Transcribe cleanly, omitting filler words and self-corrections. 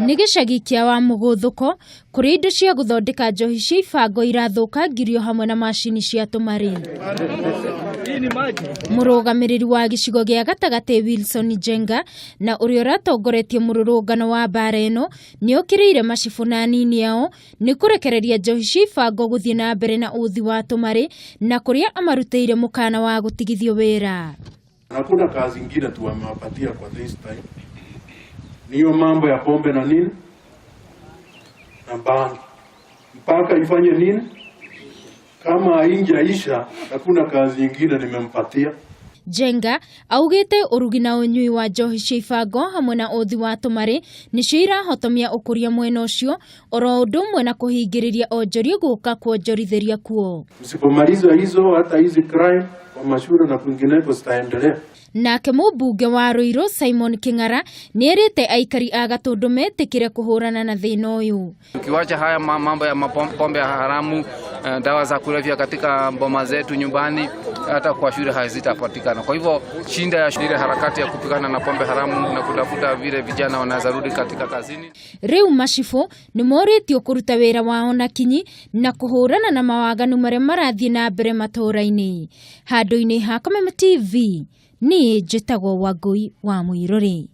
Nĩ gĩcagi kĩa Wamũgũthũko kũrĩa indo cia gũthondeka njohi cia ibango irathũkangirio hamwe na macini cia tũmarĩ. Mũrũgamĩrĩri wa gĩcigo gĩa gatagatĩ Wilson Njenga na ũrĩa ũratongoretie mũrũrũngano wa mbara ĩno nĩ okĩrĩire macibũ na anini ao nĩ kũrekereria njohi cia ibango gũthiĩ na mbere na ũthi wa tũmarĩ na kũrĩa amarutĩire mũkana wa gũtigithio wĩra. Hakuna kazi ingine tu wamewapatia kwa this time. Ni hiyo mambo ya pombe na nini na bangi, mpaka ifanye nini? Kama hainjaisha, hakuna kazi ingine nimempatia. Njenga augĩte ũrugi na ũnyui wa njohi cia ibango hamwe na ũthi wa tũmarĩ nĩcio irahotomia ũkũria mwena ũcio oro ũndũ ũmwe na kũhingĩrĩria onjoria gũka kuonjorithĩria kuo. Msipomaliza hizo, hata hizi crime kwa mashule na kwingineko zitaendelea. Nake mũmbunge wa Ruiru Simon King'ara nĩerĩte aikari a Gatũndũ metĩkĩre kũhũrana na thĩna ũyũ. Ukiwacha haya mambo ya mapombe ya haramu, dawa za kulevya katika boma zetu nyumbani, hata kwa shule hazitapatikana. Kwa hivyo shinda ya ile harakati ya kupigana na pombe haramu na kutafuta vile vijana wanaweza rudi katika kazini. Rĩu macibũ nĩ morĩtio kũruta wĩra wao na kinyi na kũhũrana na mawaganu marĩa marathiĩ na mbere matũũra-inĩ. Handũ-inĩ ha Kameme TV, niĩ njĩtagwo Wangũi wa Mũirũrĩ.